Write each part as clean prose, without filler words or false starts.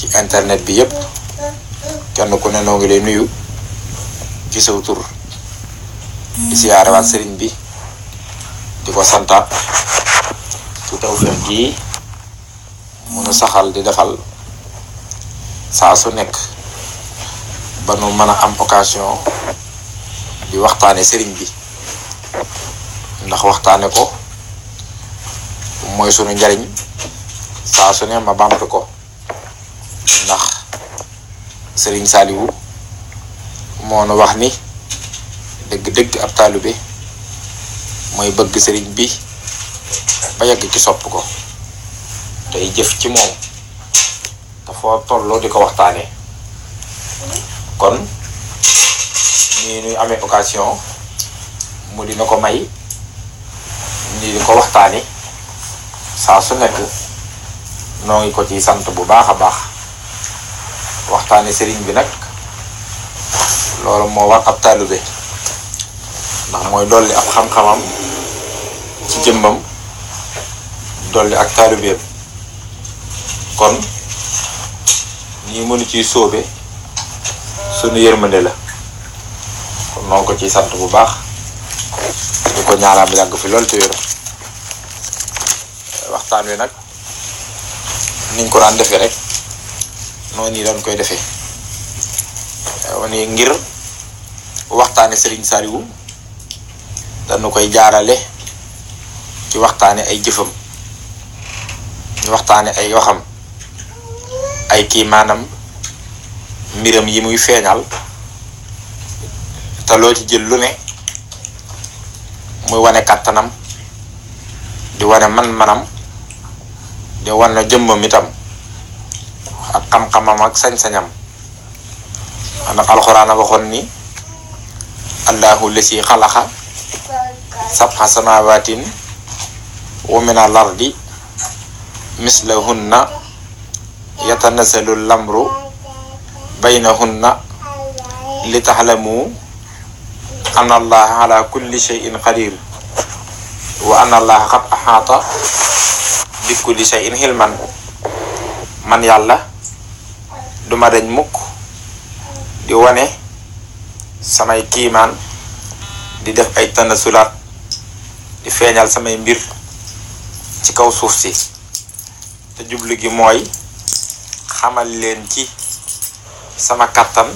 ci internet bi yépp kenn ku ne noo ngi lay nuyu ci saw tur di siyaare waat sëriñ bi di ko santaat ci tawfeex gi mënu saxal di defal saa su nekk ba nu mën a am occasion di waxtaane sëriñ bi ndax waxtaane ko mooy sunu njariñ saa su ne ma bamtu ko ndax sëriñ Saliou moo nu wax ni dëgg-dëgg ab taalibe mooy bëgg sëriñ bi ba yegg ci sopp ko tey jëf ci moom dafa tolloo di ko waxtaane kon ñii nuy amee occasion mu dina ko may ñii di ko waxtaane saa su nekk noo ngi ko ci sant bu baax a baax waxtaane sëriñ bi nag loolu moo war ab taalibe ndax mooy dolli ab xam-xamam ci jëmmam dolli ak taalibeem kon ñi mënu ciy sóobe sunu yërmande la kon noo ko ciy sant bu baax di ko ñaanal bi yàgg fi loolu te wér waxtaan wi nag niñ ko daan defee rek noonu yi doon koy defee wani ngir waxtaane Serigne Saliou dañu koy jaarale ci waxtaane ay jëfam ñu waxtaane ay waxam ay kii maanaam mbiram yi muy feeñal te loo ci jël lu ne muy wane kàttanam di wane man-manam di wane jëmmam itam ak xam-xamam ak sañ-sañam ndax alxuraan a waxoon ni allahu lasi xalaqa sab'a samaawatin wa mina al-ardi mislahunna yatanazzalu al-amru baynahunna li taxlamu anna allaha ala kulli shay'in qadir wa anna allaha qad axaata bi kulli shay'in xilman man yàlla duma dañ mukk di wane samay kiimaan di def ay tanasulaat di feeñal samay mbir ci kaw suuf si te jublu gi mooy xamal leen ci sama kàttan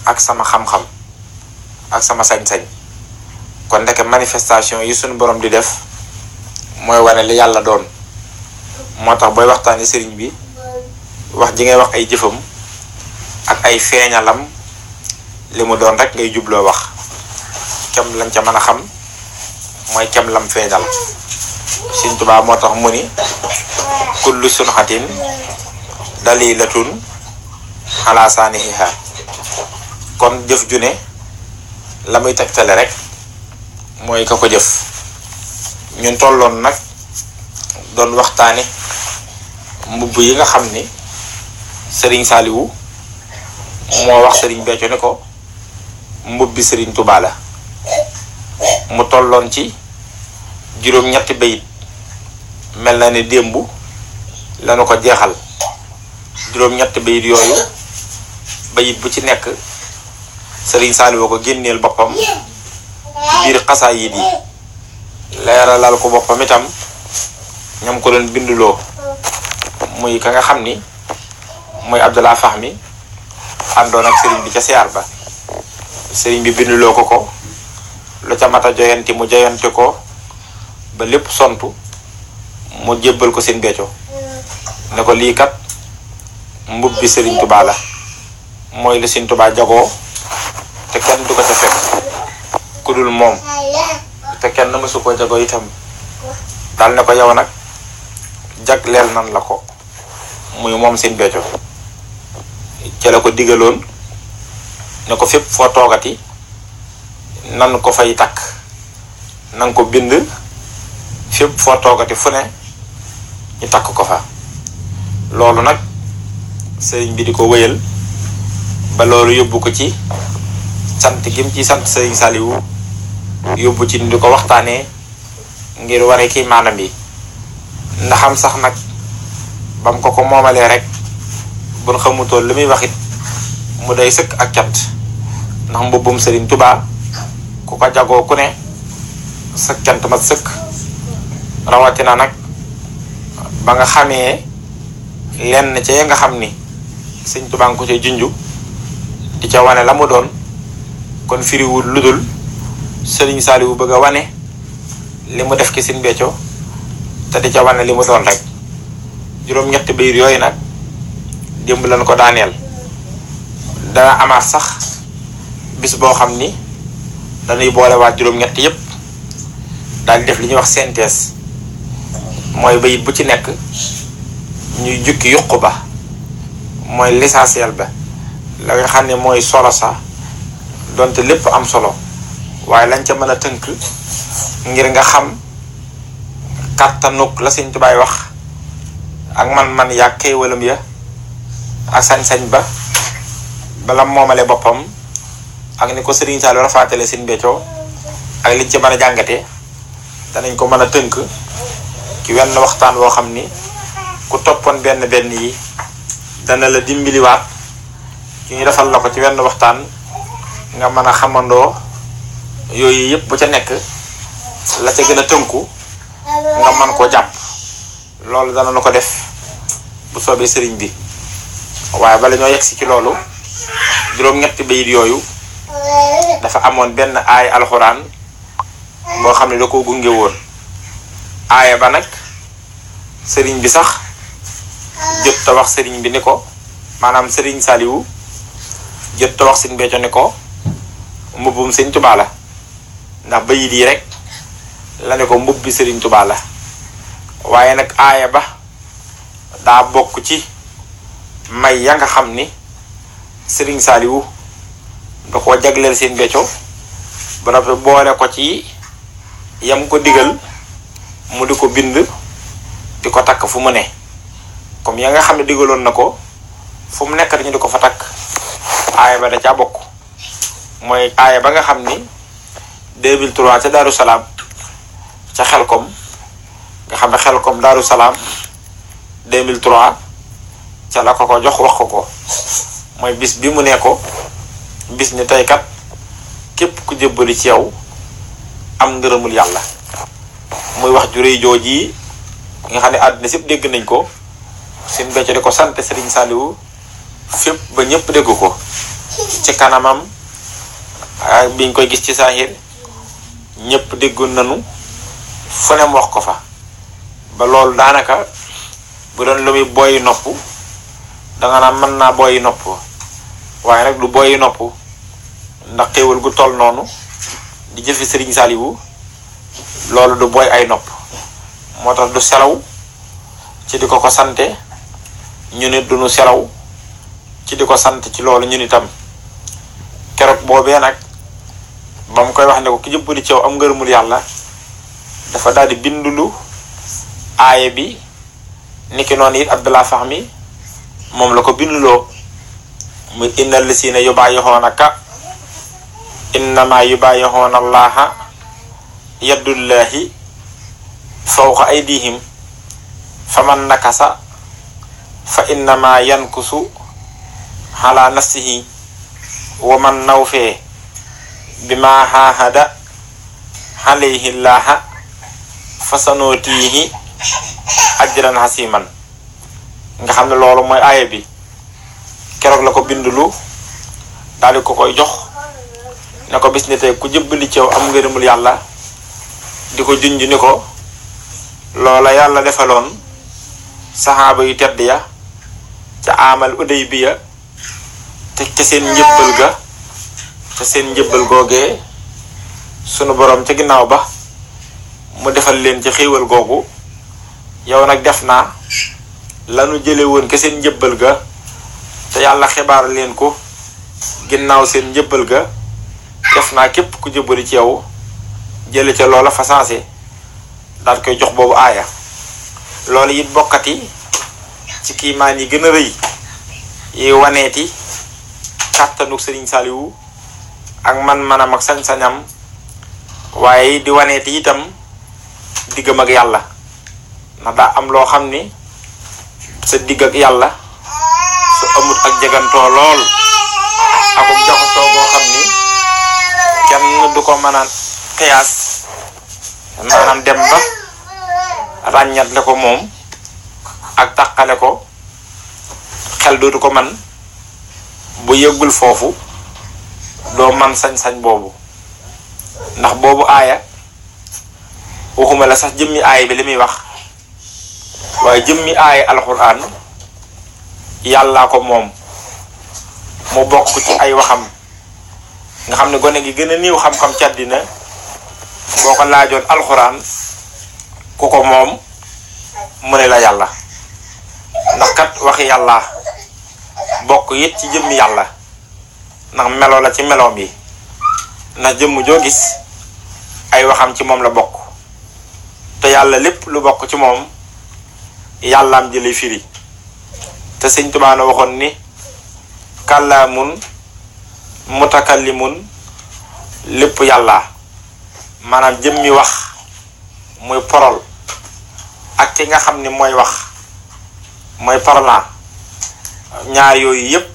ak sama xam-xam ak sama sañ-sañ kon ndeke manifestation yi suñu borom di def mooy wane li yàlla doon moo tax booy waxtaani sëriñ bi wax ji ngay wax ay jëfam ak ay feeñalam li mu doon rek ngay jubloo wax kem lañ ca mën a xam mooy kem lam feeñal Sëriñ Tuubaa moo tax mu ni kullu sunxatin dalilatun ala saanihiha kon jëf ju ne la muy tegtale rek mooy ka ko jëf ñun tolloon nag doon waxtaane mbubb yi nga xam ni Serigne Saliou moo wax Serigne Béthio ne ko mbubbi Serigne Touba la mu tolloon ci juróom-ñetti bayit mel na ne démb lanu ko jeexal juróom-ñetti bayit yooyu bayit bu ci nekk Serigne Saliou ko génneel boppam ci biir xasaayid yi leeralal ko boppam itam ñoom ko doon binduloo muy ka nga xam ni mooy Abdallah Fahmi àndoon ak sëriñ bi ca siyaar ba sëriñ bi binduloo ko ko lu ca mata joyanti mu joyanti ko ba lépp sontu mu jébbal ko seen Béthio ne ko lii kat mbubbi Sëriñ Tuubaa la mooy la Sëriñ Tuubaa jagoo te kenn du ko ca fekk ku dul moom te kenn mësu ko jagoo itam dal ne ko yow nag jagleel nan la ko muy moom seen Béthio ca la ko digaloon ne ko fépp foo toogati nan ko fay takk nan ko bind fépp foo toogati fu ne ñu takk ko fa loolu nag sëriñ bi di ko wëyal ba loolu yóbbu ko ci sant gim ci sant Sëriñ Saliou yóbbu ci di ko waxtaanee ngir waree kii maanam yi ndaxam sax nag bam ko moomalee rek buñ xamutoon li muy waxit mu day sëkk ak cant ndax mbubbum Sëriñ Tuubaa ku ko jagoo ku ne sa cant ma sëkk rawatina nag ba nga xamee lenn ca ya nga xam ni Sëriñ Tuubaa nga ko cay junju di ca wane la mu doon kon firiwul ludul Sëriñ Saaliwu bëgg a wane li mu def ki Sëriñ Béthio te di ca wane li mu doon rek juróom-ñetti bayit yooyu nag démb lañ ko daaneel dana amaat sax bis boo xam ni dañuy boolewaat juróom-ñett yépp daal def li ñuy wax synthèse mooy bayit bu ci nekk ñuy jukki yuq ba mooy l'essentiel ba la nga xam ne mooy solo sax donte lépp am solo waaye lañ ca mën a tënk ngir nga xam kàttanuk la Sëriñ Tuubaa wax ak man-man yaa xéewalam ya ak sañ-sañ ba bala moomale boppam ak ni ko Sëriñ Saaliw rafaatale Sëriñ Béthio ak liñ ci mën a jàngate danañ ko mën a tënk ci wenn waxtaan woo xam ni ku toppoon benn yi dana la dimbiliwaat ci ñu defal la ko ci wenn waxtaan nga mën a xamandoo yooyu yëpp bu ca nekk la ca gën a tënku nga mën koo jàpp loolu dana la ko def bu soobee sëriñ bi waaye bala ñoo yegsi ci loolu juróom-ñetti bayit yooyu dafa amoon benn aay alxuraan boo xam ne da koo gunge woon aaya ba nag sëriñ bi sax jot ta wax sëriñ bi ni ko maanaam Sëriñ Saaliwu jot ta wax Sëriñ Béthio ni ko mbubbum Sëriñ Tuubaa la ndax bayit yi rek la ne ko mbubbi Sëriñ Tuubaa la waaye nag aaya ba daa bokk ci may ya nga xam ni Sëriñ Saaliwu da koo jagleel Sëriñ Béthio ba noppi boole ko ci yam ko digal mu di ko bind di ko takk fu mu ne comme ya nga xam ne digaloon na ko fu mu nekk dañu di ko fa takk aaya ba da caa bokk mooy aaya ba nga xam ni 2003 ca Daaru Salaam ca Xelkom nga xam ne Xelkom Daaru Salaam 2003 ca la ko jox wax ko mooy bis bi mu ne ko bis ni tey kat képp ku jébbali ci yow am ngërëmul yàlla muy wax ju rëy jooji nga xam ne àddina sépp dégg nañ ko Sëriñ Béthio di ko sant Sëriñ Saaliwu fépp ba ñëpp dégg ko ci kanamam biñ koy gis ci saahir ñëpp déggoon nañu fu ne mu wax ko fa ba loolu daanaka bu doon lu muy booyi nopp danga naan mën naa booyi nopp waaye nag du booyi nopp ndax xéewal gu toll noonu di jël fi Sëriñ Saaliwu loolu du booy ay nopp moo tax du selaw ci di ko sante ñu nit duñu selaw ci di ko sant ci loolu ñun itam keroog boobee nag ba mu koy wax ne ko ki jëbbali ci yow am ngërëmul yàlla dafa daal di bindulu aaye bi niki noonu it Abdullah Fahmi moom la ko binduloo muy innal lasiina yubaayi'uunaka innamaa yubaayi'uuna Allaaha yadullaahi fawqa aydihim faman nakasa fa innamaa yankusu ala nafsihi wa man nawfee bimaa haahada alayhi llaaha fasanootihi ajran hasiman nga xam ne loolu mooy aaya bi keroog la ko bindulu daal di ko koy jox ne ko bis ni tey ku jëbbali ci yow am ngërëmul yàlla di ko junj ni ko loola yàlla defaloon saxaaba yu tedd ya ca amal Udaybiya te ca seen njëbbal ga te seen njëbbal googee sunu borom ca ginnaaw ba mu defal leen ci xéewal googu yow nag def naa lanu jële woon ke seen njëbbal ga te yàlla xibaar leen ko ginnaaw seen njëbbal ga def naa képp ku jëbbali ci yow jële ca loola fa sensé daal koy jox boobu aaya loolu it bokkati ci kiimaan yi gën a rëy yi waneeti kàttanuk Sëriñ Saaliwu ak man-manam ak sañ-sañam waaye di waneeti itam diggam ak yàlla ndax daa am loo xam ni sa digg ak yàlla su amut ak jegantoo lool akub jaxasoo boo xam ni kenn du ko mën a xiyaas maanaam dem ba ràññatle ko moom ak tàqale ko xel dootu ko man bu yëggul foofu doo man sañ-sañ boobu ndax boobu aaya waxuma la sax jëmmi aaya bi li muy wax waaye jëmmi aaya alxuraan yàllaa ko moom mu bokk ci ay waxam nga xam ne gone gi gën a néew xam-xam ci àddina boo ko laajoon alxuraan ku ko moom mu ne la yàlla ndax kat waxi yàlla bokk it ci jëmmi yàlla ndax melo la ci meloom yi ndax jëmm joo gis ay waxam ci moom la bokk te yàlla lépp lu bokk ci moom yàllaam jële firi te Sëñ Tuubaa na waxoon ni kàllaamun mutakallimun lépp yàlla maanaam jëmmi wax muy parole ak ki nga xam ni mooy wax mooy parlant ñaar yooyu yépp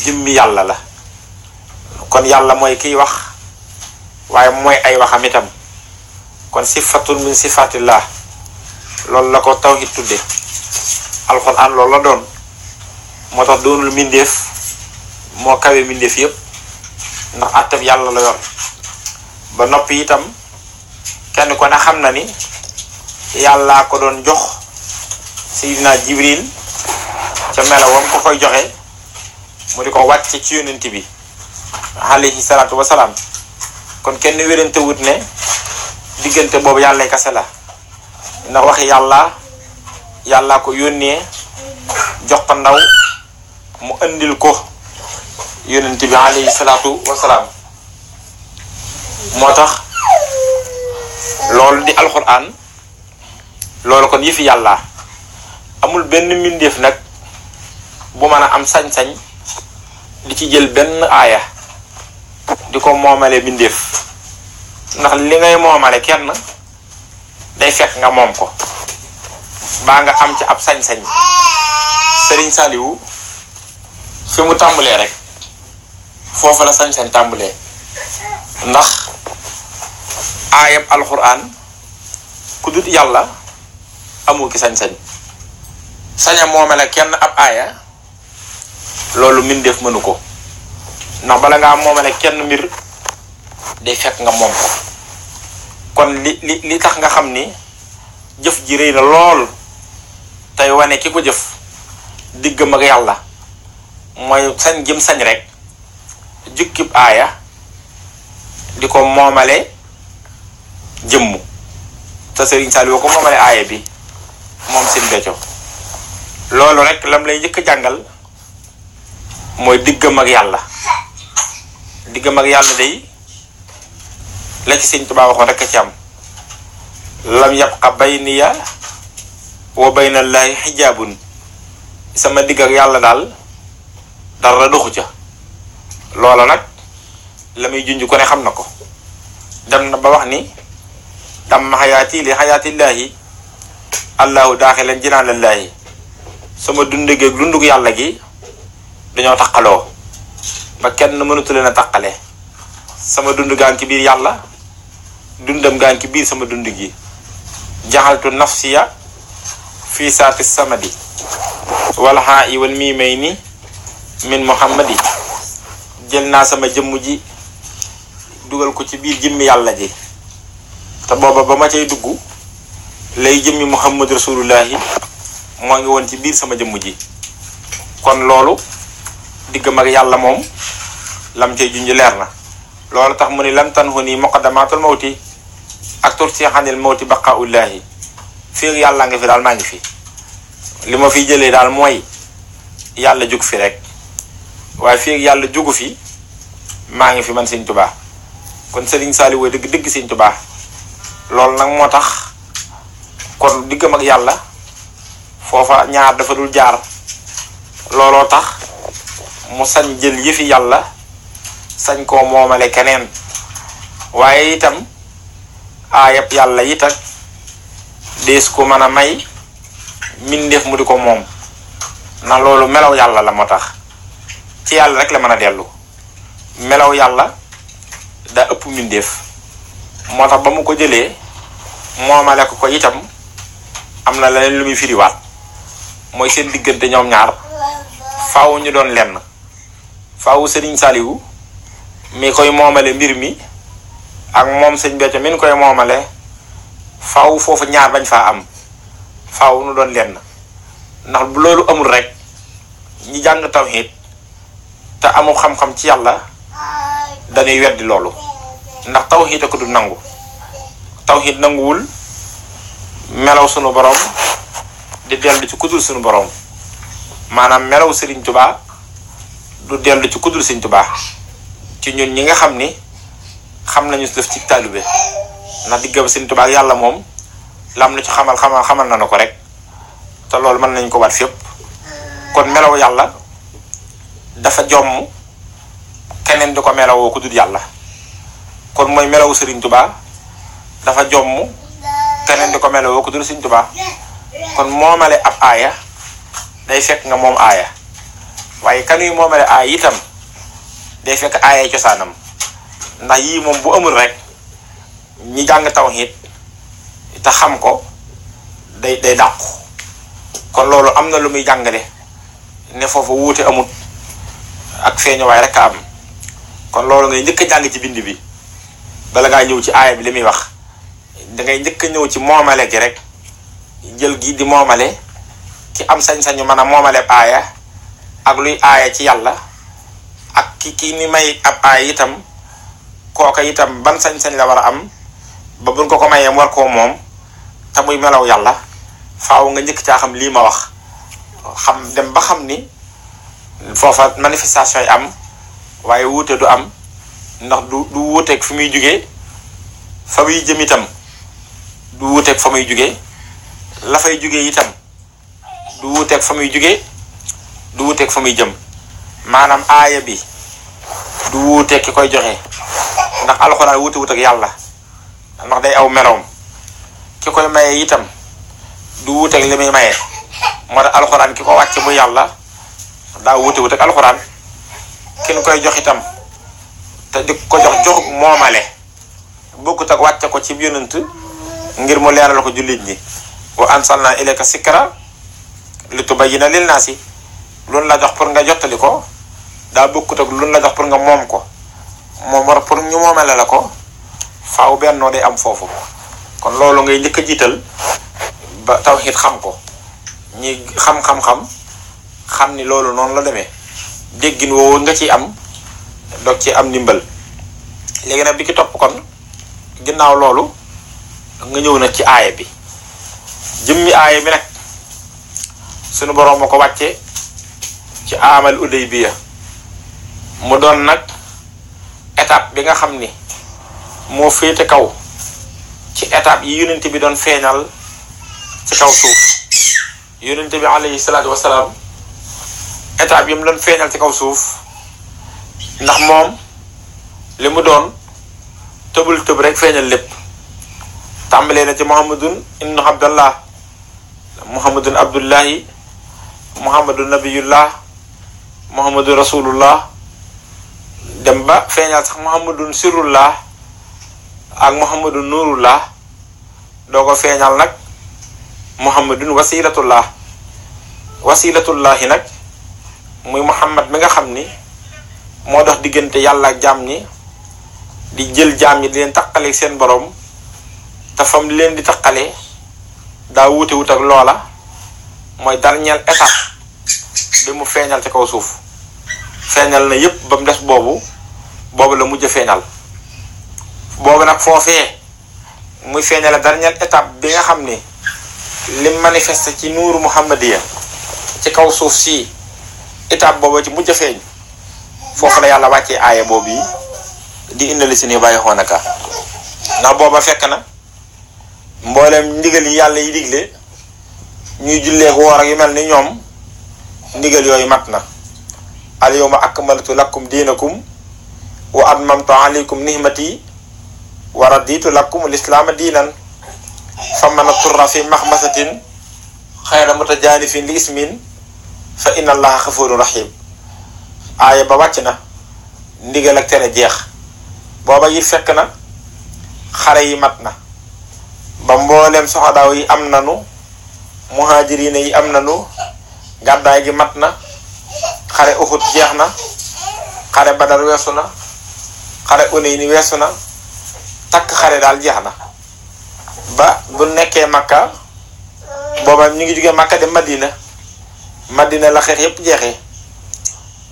jëmmi yàlla la kon yàlla mooy kiy wax waaye mooy ay waxam itam kon sifatun min sifatillah loolu la ko tawhid tudde alxuraan loolu la doon moo tax doonul mbindeef moo kawe mbindeef yépp ndax àttab yàlla la yor ba noppi itam kenn ko ne xam na ni yàllaa ko doon jox Seydina Jibril ca melawam ko koy joxe mu di ko wàcce ci yonent bi alayhi salaatu wasalaam kon kenn wérante wut ne diggante boobu yàlla kase la ndax waxi yàllaa ko yónnee jox ko ndaw mu andil ko yonent bi alayhi salaatu wasalaam moo tax loolu di alxuraan loolu kon yëfi yàlla amul benn mbindeef nag bu mën a am sañ-sañ di ci jël benn aaya di ko moomale mbindeef ndax li ngay moomale kenn day fekk nga moom ko baa nga am ci ab sañ-sañ Sëriñ Saliou fi mu tàmbalee rek foofu la sañ-sañ tàmbalee ndax aayab alxuraan ku dut yàlla amu ki sañ-sañ saña moomale kenn ab aaya loolu mbindeef mënu ko ndax bala ngaa moomale kenn mbir day fekk nga moom ko kon li tax nga xam ni jëf ji rëy na lool tey wane ki ko jëf diggam ak yàlla mooy sañ jëm sañ rek jukkib aaya di ko moomale jëmmu te Sëriñ Saliou ko moomale aaya bi moom seen becco loolu rek lam lay njëkk jàngal mooy diggam ak yàlla day la ci Sëriñ Tuubaa waxoon rek a ci am lam yabqa bayniya wa baynallaahi xijaabun sama digg ak yàlla daal dara doxu ca loola nag la muy junj ko ne xam na ko dem na ba wax ni damma xayaati li xayaatillaahi allahu daaxilan jinaanallaahi sama dundu gi ak dundug yàlla gi dañoo taqaloo ba kenn mënatu leen a taqale sama dund gaa ngi ci biir yàlla dundam gaa ngi ci biir sama dund gi jaxaltu nafsiya fii saati samadi wal haa i wal mii may ni min muhammadi jël naa sama jëmm ji dugal ko ci biir jëmmi yàlla ji te booba ba ma cay dugg lay jëmmi muhammad rasulullahi moo ngi woon ci biir sama jëmm ji kon loolu diggam ak yàlla moom lam cay junj leer na loolu tax mu ni lam tanhuni muqaddamatul mawti ak tursi xanil mawti baqaullahi fii yàlla nga fi daal maa ngi fi li ma fiy jëlee daal mooy yàlla jug fi rek waaye fii yàlla jugu fi maa ngi fi man Sëriñ Tuubaa kon Sëriñ Saliou dëgg dëgg Sëriñ Tuubaa loolu nag moo tax kon diggam ak yàlla foofa ñaar dafa dul jaar looloo tax mu sañ jël yëfi yàlla sañ koo moomale keneen waaye itam aayab yàlla it ak dees ko mën a may mbindeef mu di ko moom na loolu melaw yàlla la moo tax ci yàlla rek la mën a dellu melaw yàlla daa ëpp mbindeef moo tax ba mu ko jëlee moomale ko itam am na leneen lu muy firiwaat mooy seen diggante ñoom ñaar faaw ñu doon lenn faaw Sëriñ Saliou mi koy moomale mbir mi ak moom sëñ Béthio mi koy moomale faaw foofu ñaar bañ faa am faaw nu doon lenn ndax bu loolu amul rek ñi jàng tawhid te amul xam-xam ci yàlla dañuy weddi loolu ndax tawhid ko du nangu tawhid nanguwul melaw sunu borom di dellu ci kudul sunu borom maanaam melaw Serigne Touba du dellu ci kudul Serigne Touba ci ñun ñi nga xam ni xam nañu def ci taalibe ndax diggam Serigne Touba ak yàlla moom lam na ci xamal na ko rek te loolu mën nañ ko waat fépp kon melaw yàlla dafa jomm keneen di ko melawoo ku dul yàlla kon mooy melaw Serigne Touba dafa jomm keneen di ko melawoo ku dul Serigne Touba kon moomale ab aaya day fekk nga moom aaya waaye kanuy moomale aaya itam day fekk aaya cosaanam ndax yii moom bu amul rek ñi jàng tawhid te xam ko day dàqu kon loolu am na lu muy jàngale ne foofu wuute amut ak feeñuwaay rek a am kon loolu ngay njëkk a jàng ci bind bi bala ngaa ñëw ci aaya bi li muy wax dangay njëkk a ñëw ci moomale gi rek jël gi di moomale ki am sañ-sañu mën a moomale aaya ak luy aaya ci yàlla ak ki ni may ab aaya itam kooka itam ban sañ-sañ la war a am ba buñ ko mayee mu war koo moom te muy melaw yàlla faaw nga njëkk caa xam lii ma wax xam dem ba xam ni foofa manifestation yi am waaye wuute du am ndax du wuuteeg fi muy jugee fa muy jëm itam du wuuteeg fa muy jugee la fay jugee itam du wuuteeg fa muy jugee du wuuteeg fa muy jëm maanaam aaya bi du wuuteeg ki koy joxe ndax alxuraan wuute ak yàlla ndax day aw meloom ki koy maye itam du wuuteeg li muy maye moo tax alxuraan ki ko wàcce bu yàlla daa wuute ak alxuraan ki ñu koy jox itam te di ko jox moomale bokkut ak wàcce ko ci yonent ngir mu leeral ko jullit ñi wa ansalna ilayka sikra li tubayyina lin naasi loolu la jox pour nga jottali ko daa bokkut ak loolu la jox pour nga moom ko moom war pour ñu moomale la ko faaw bennoo day am foofu kon loolu ngay njëkk a jiital ba tawhid xam ko ñi xam ni loolu noonu la demee déggin woowu nga ci am doog ci am ndimbal léegi nag bi ki topp kon ginnaaw loolu nga ñëw nag ci aaya bi jëmmi aaya bi nag sunu boroom ma ko wàcce ci amal Udaybiya mu doon nag étape bi nga xam ni moo féete kaw ci étape yi yonent bi doon feeñal ci kaw suuf yonent bi alayhi salaatu wasalaam étape yi mu doon feeñal ci kaw suuf ndax moom li mu doon tëbul tëb rek feeñal lépp tàmbalee na ci muhammadun ibnu abdallah muhammadun abdullahi muhammadun nabiyullah muhammadun rasulullah dem ba feeñal sax muhammadun sirrullah ak muhammadun nurullah doo ko feeñal nag muhammadun wasilatullahi nag muy muhammad mi nga xam ni moo dox diggante yàlla ak jaam ñi di jël jaam ñi di leen taqaleeg seen borom te fam leen di taqalee daa wuute wut ak loola mooy dernière étape bi mu feeñal ci kaw suuf feeñal na yépp ba mu des boobu la mujj a feeñal boobu nag foofee muy feeñale dernière étape bi nga xam ni lim manifesté ci nuuru muhammadiya ci kaw suuf si étape boobu ci mujj a feeñ foofu la yàlla wàccee aaya boobu yi di indali si ni bàyyi xoonaka ndax booba fekk na mboolem ndigal yi yàlla yi digle ñuy julleek woor ak yu mel ni ñoom ndigal yooyu mat na al yawma akmaltu lakum diinakum wa atmamtu alaykum nihmati wa raditu lakum lislaama diinan faman turra fi maxmasatin xayra mutajaanifin li ismin fa inna allaha xafurun rahim. aaya ba wàcc na ndigal ak tere jeex. booba yi fekk na xare yi mat na ba mboolem soxadaaw yi am nanu, muhaajiriina yi am nanu, gàddaay gi mat na, xare Uhud jeex na, xare Badar weesu na, xare Unayni weesu na, takk xare daal jeex na. ba bu nekkee Makka booba ñu ngi jógee Makka dem Madina la xeex yépp jeexee.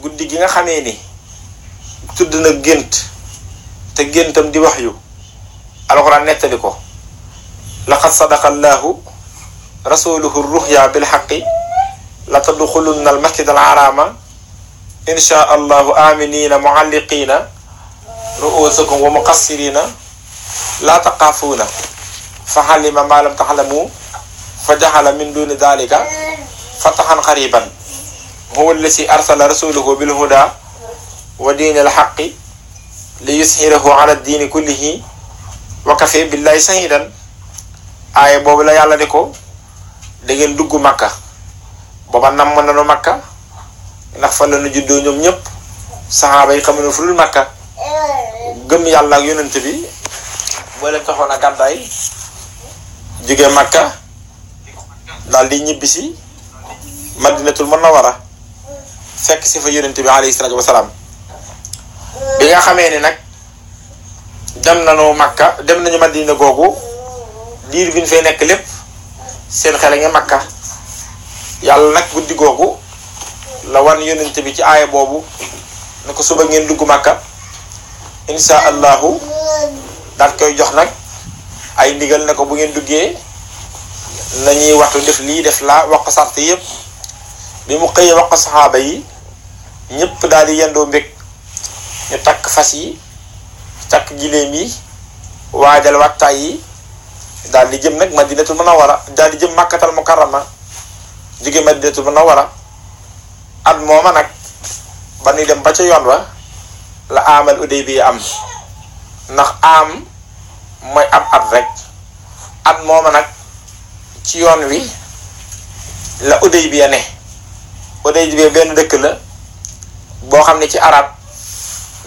guddi gi nga xamee ni tudd na gént te géntam di wax yu alxuraan nettali ko, laqad sadaqa allahu rasuluhu ruhya bil haqqi la tadxulunna al masjid al harama insha allahu aminina mualliqina ru'usakum wa muqassirina la taqafuuna fa halima ma lam taxlamu fa jaxala min duni dalika fatahan qariban huwa allasi arsala rasulahu bil huda wa diinil haqqi li yushirahu ala diini kullihi wa kafe billahi shahidan. aaya boobu la yàlla ne ko da ngeen dugg Makka. booba nam mën nanu Makka ndax fa la nu juddoo ñoom ñëpp, saxaaba yi xamuñu fu dul Makka. gëm yàlla ak yonent bi boo leen taxoon a gàddaay jóge Makka daal di ñibbisi Madinatul Munawwara fekk si fa yonent bi alayhi salaatu wasalaam. bi nga xamee ni nag dem nañu Makka, dem nañu Madina googu diir bi ñu fay nekk lépp seen xel nga Makka. yàlla nag guddi googu la wan yonent bi ci aaya boobu ne ko suba ngeen dugg Makka insha allahu. daat koy jox nag ay ndigal ne ko bu ngeen duggee nañuy waxtu def lii def laa wax ko sart yëpp. bi mu xëyee wax ko saxaaba yi ñëpp daal di yendoo mbég, ñu takk fas yi, takk giléem yi, waajal wattaay yi, daal di jëm nag Madinatul Munawwara, daal di jëm Makkatal Mukarrama, jóge Madinatul Munawwara. at mooma nag ba ñuy dem ba ca yoon wa la amal Hudaybiya am, ndax am mooy ab at rek. at mooma nag ci yoon wi la Hudaybiya ne. Hudaybiya benn dëkk la boo xam ne ci arab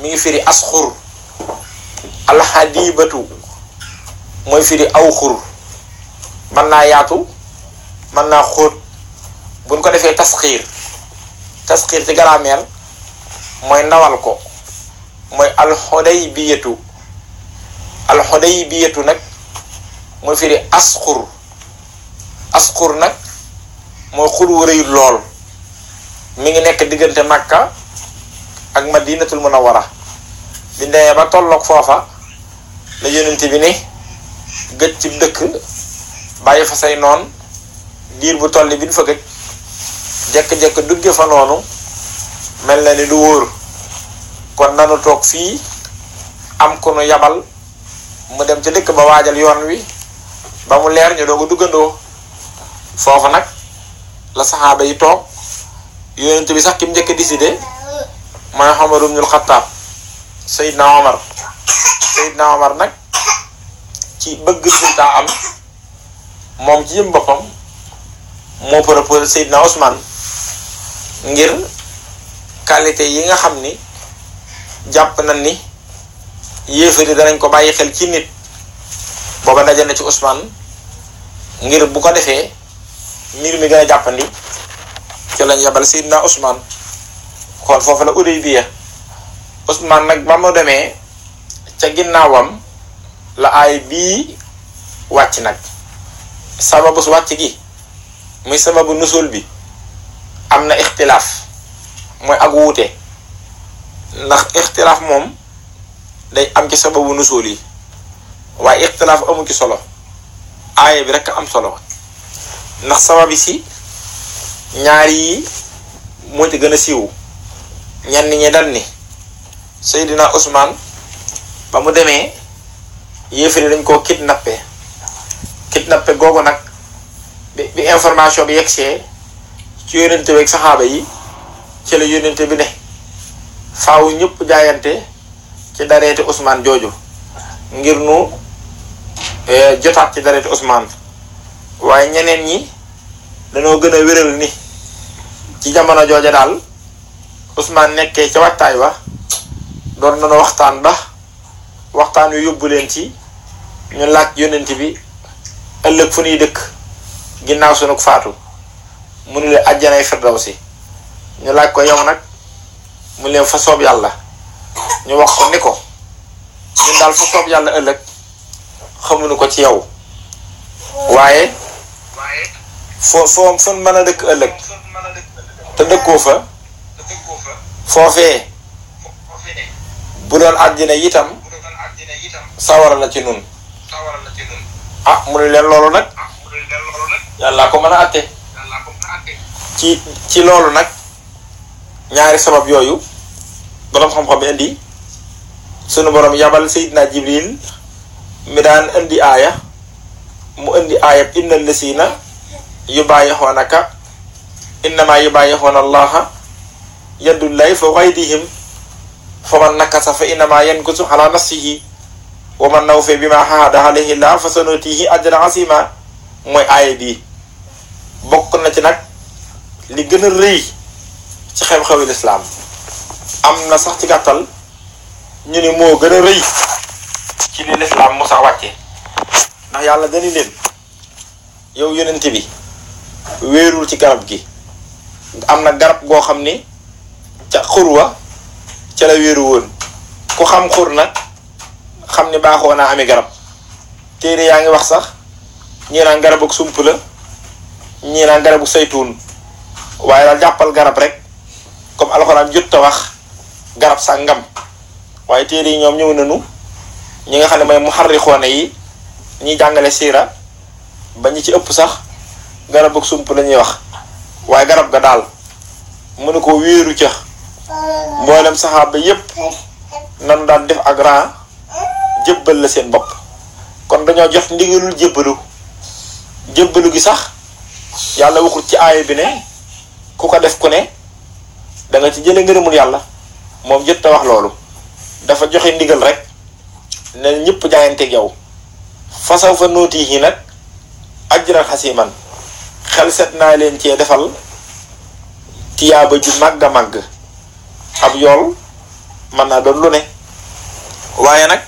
mi ngi firi asxur. alxadibatu mooy firi aw xur, mën naa yaatu mën naa xóot. buñ ko defee tasxiir ci grammaire mooy ndawal ko, mooy alxudaybiyatu. alxudaybiyatu nag mooy firi asxur. asxur nag mooy xur wu rëy lool. mi ngi nekk diggante Makka ak Madinatul Munawwara. bi ndemee ba tolloog foofa la yonent bi ne gëj ci dëkk bàyyi fa say noon diir bu tolli bi ñu fa gëj jekk-jekk dugge fa noonu mel na ni du wóor. kon nanu toog fii am ku nu yabal mu dem ca dëkk ba waajal yoon wi ba mu leer ñu doog a duggandoo. foofu nag la saxaaba yi toog. yonent bi sax ki mu njëkk a décidé mooy Umar ibnul Xattaab. Seydina Omar nag ci bëgg résultat am moom ci yëm boppam moo proposé Seydina Ousmane ngir qualité yi nga xam ni jàpp nañ ni yéefari danañ ko bàyyi xel ci nit. booba daje na ci Ousmane ngir bu ko defee mbir mi gën a jàppandi ci lañ yabal Seydina Ousmane. kon foofu la Hudaybiya. Ousmane nag ba mu demee ca ginnaawam la aay bii wàcc nag. sababu su wàcc gi muy sababu nusul bi am na ixtilaaf, mooy ak wuute. ndax ixtilaaf moom day am ci sababu nusul yi waaye ixtilaaf amu ci solo. aaya bi rekk am solo ndax sababi si ñaari yi moo ci gën a siiw. ñenn ñi dal ni Seydina Ousmane ba mu demee yéefari dañ koo kidnappé googu nag bi information bi yegsee ci yónnente bi ak saxaaba yi ci la yónnente bi ne faaw ñëpp jaayante ci dareeti Ousmane jooju ngir nu jotaat ci dareeti Ousmane. waaye ñeneen ñi dañoo gën a wéral ni ci jamono jooja daal Ousmane nekkee ca wattaay wa doon nañu waxtaan ba waxtaan wi yóbbu leen ci ñu laaj yonent bi ëllëg fu ñuy dëkk ginnaaw sunu faatu mu ne leen àjjanay firdawsi ñu laaj ko yow nag mu leen fa soob yàlla ñu wax ko ni ko ñun daal fa soob yàlla ëllëg xamuñu ko ci yow waaye foo mën a dëkk ëllëg te dëkkoo fa foofee bu doon àddina itam sawara la ci nun mu ne leen loolu nag yàlla ko mën a àtte ci loolu nag ñaari sabab yooyu borom xam-xam indi sunu borom yabal Seydina Jibril mi daan indi aaya mu indi aayab innal lasina yubaayixoonaka innama yubaayixoona allaha yadullahi fawqa aydihim fa man nakasa fa innama yankusu ala nafsihi wa man nawfa bima ahada alayhi llah fa sanutihi ajran asima mooy aaya bii bokk na ci nag li gën a rëy ci xew-xewi lislaam am na sax ci gàttal ñu ni moo gën a rëy ci li lislaam mu sax wàcce ndax yàlla dañu leen yow yonent bi wéerul ci garab gi am na garab goo xam ni ca xurwa ca la wéeru woon ku xam xur nag xam ni baaxoo naa ami garab téere yaa ngi wax sax ñii naan garabu sump la ñii naan garabu saytuun waaye daal jàppal garab rek comme alxuraan jot ta wax garab sàngam waaye téere yi ñoom ñëw nañu ñi nga xam ne mooy muharrixoone yi ñi jàngale siira ba ñi ci ëpp sax garabu sump la ñuy wax waaye garab ga daal mënu ko wéeru ca mboolem saxaaba yépp nanu daan def ak ran jébbal la seen bopp kon dañoo jot ndigalul jébbalu gi sax yàlla waxul ci aaya bi ne ku ko def ku ne da nga ci jële ngërëmul yàlla moom jot a wax loolu dafa joxe ndigal rek ne ñëpp jaayanteeg yow fasaw fa nooti yi nag ajran xasiman xel set naa leen cee defal tiyaaba ju màgg a màgg ab yool mën naa doon lu ne waaye nag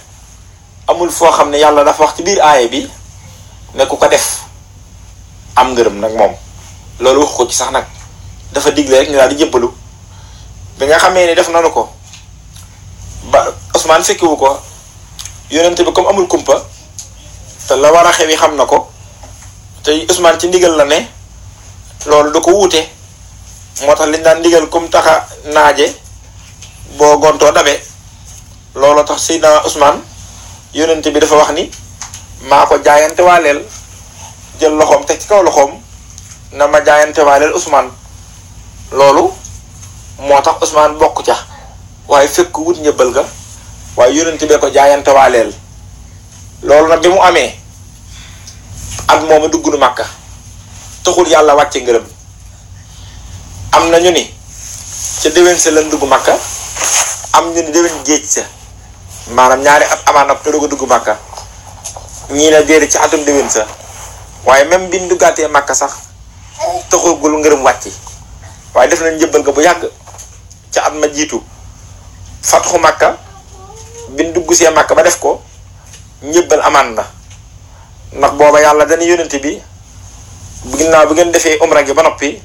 amul foo xam ne yàlla dafa wax ci biir aaya bi ne ku ko def am ngërëm nag moom loolu wax ko ci sax nag dafa digle rek ñu daal di jébbalu bi nga xamee ni def nanu ko ba Ousmane fekkiwu ko yonent bi comme amul kumpa te la war a xew yi xam na ko te Ousmane ci ndigal la ne loolu du ko wuute moo tax liñ daan ndigal comme taxa naaje boo gontoo dabe loolu tax Seydina Ousmane yonent bi dafa wax ni maa ko jaayante waaleel jël loxoom teg ci kaw loxoom na ma jaayante waaleel Ousmane loolu moo tax Ousmane bokk ca waaye fekk wut njëbbal ga waaye yonent bee ko jaayante waaleel loolu nag bi mu amee at mooma dugg nu Màkka taxul yàlla wàcce ngërëm am na ñu ni ca déwén sa lan dugg Màkka am ñu ni déwén géej sa maanaam ñaari at amaan ak te doog a dugg Màkka ñii na déedéet ci atum déwén sa waaye même biñ duggaatee Màkka sax taxugul ngërëm wàcci waaye def nañ njëbbal ga bu yàgg ca at ma jiitu fatxu Màkka biñ dugg see Màkka ba def ko njëbbal amaan na ndax booba yàlla dana yónent bi ginnaaw bi ngeen defee umra gi ba noppi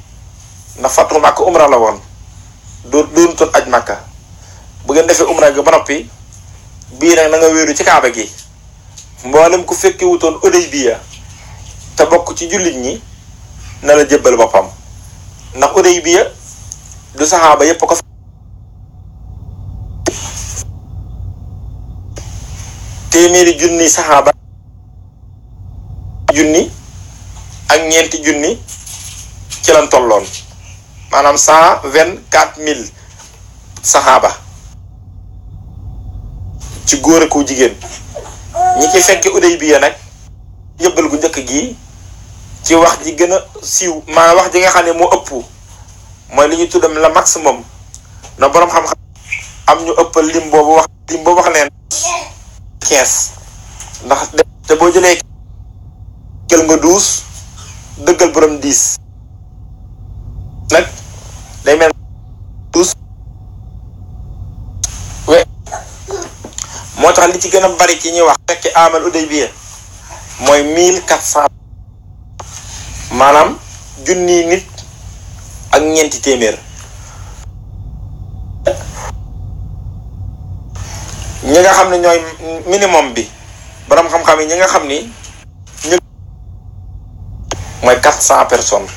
ndax fatxu Màkka umra la woon doon tot aj Màkka bu ngeen defee umra gi ba noppi bii nag na nga wéeru ci kaaba gi mboolem ku fekki wutoon Udaybiya te bokk ci jullit ñi na la jébbal boppam ndax Udaybiya du saxaaba yépp ko téeméeri junni saxaaba junni ak ñeenti junni ci lan tolloon maanaam 124 000 saxaaba ci góor ak jigéen ñi ci fekke Udaybiya nag njëbbal gu njëkk gi ci wax ji gën a siiw maa wax ji nga xam ne moo ëpp mooy li ñu tuddam la maximum na boroom xam-xam am ñu ëppal lim boobu wax leen 15 ndax te boo jëlee jël nga 12 dëggal borom 10 nag moo tax li ci gën a bari ci ñuy wax fekk amal Udaybiya mooy 1400 maanaam junni nit ak ñeenti téeméer. ñi nga xam ne ñooy minimum bi borom xam-xam yi ñi nga xam ni mooy 400 personnes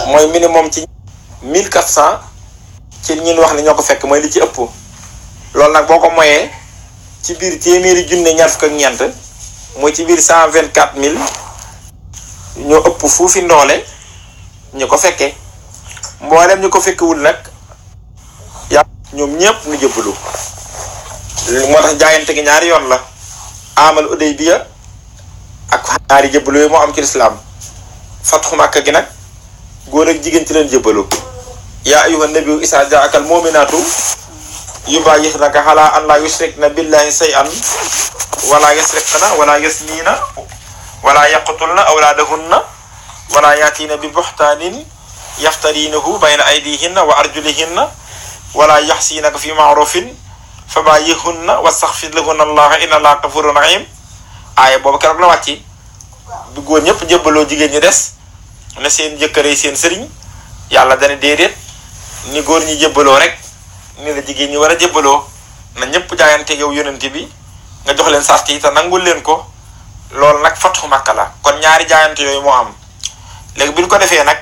mooy minimum ci 1400 ci ñun wax ne ñoo ko fekk mooy li ci ëpp. loolu nag boo ko moyee ci biir téeméeri junne ñaar fukk ak ñeent mooy ci biir 124000 ñoo ëpp fuufi ndoole ñu ko fekkee mboolem ñu ko fekkewul nag yàlla ñoom ñëpp ñu jëbbalu. moo tax jaayante gi ñaari yoon la amal Udaybiya ak ñaari jëbbalu yooyu moo am ci lislaam. fatxu Makka gi nag góor ak jigéen ci leen jëbbalu. yaa ayyuhan nabiyyu izaa jaa'akal mu'minaatu yubaayi'naka alaa an laa yushrikna billahi shay'an wala yasriqna wala yasniina wala yaqtulna awlaadahunna wala yaatiina bi buhtaanin yaftariinahu bayna aydiihinna wa arjulihinna wala yaxsiinaka fi ma'ruufin fabaayi'hunna wastaghfir lahunna allaha inna allaha gafuurun rahiim. aaya boobu keroog la wàcc bi góor ñëpp jëbbaloo jigéen ñi des ne seen jëkkër seen sëriñ yàlla dana déedéet ni góor ñi jëbbaloo rek ni la jigéen ñi war a jëbbaloo na ñëpp jaayante yow yonent bi nga jox leen sart yi te nangul leen ko. loolu nag fatxu Makka la kon ñaari jaayante yooyu moo am. léegi bi ñu ko defee nag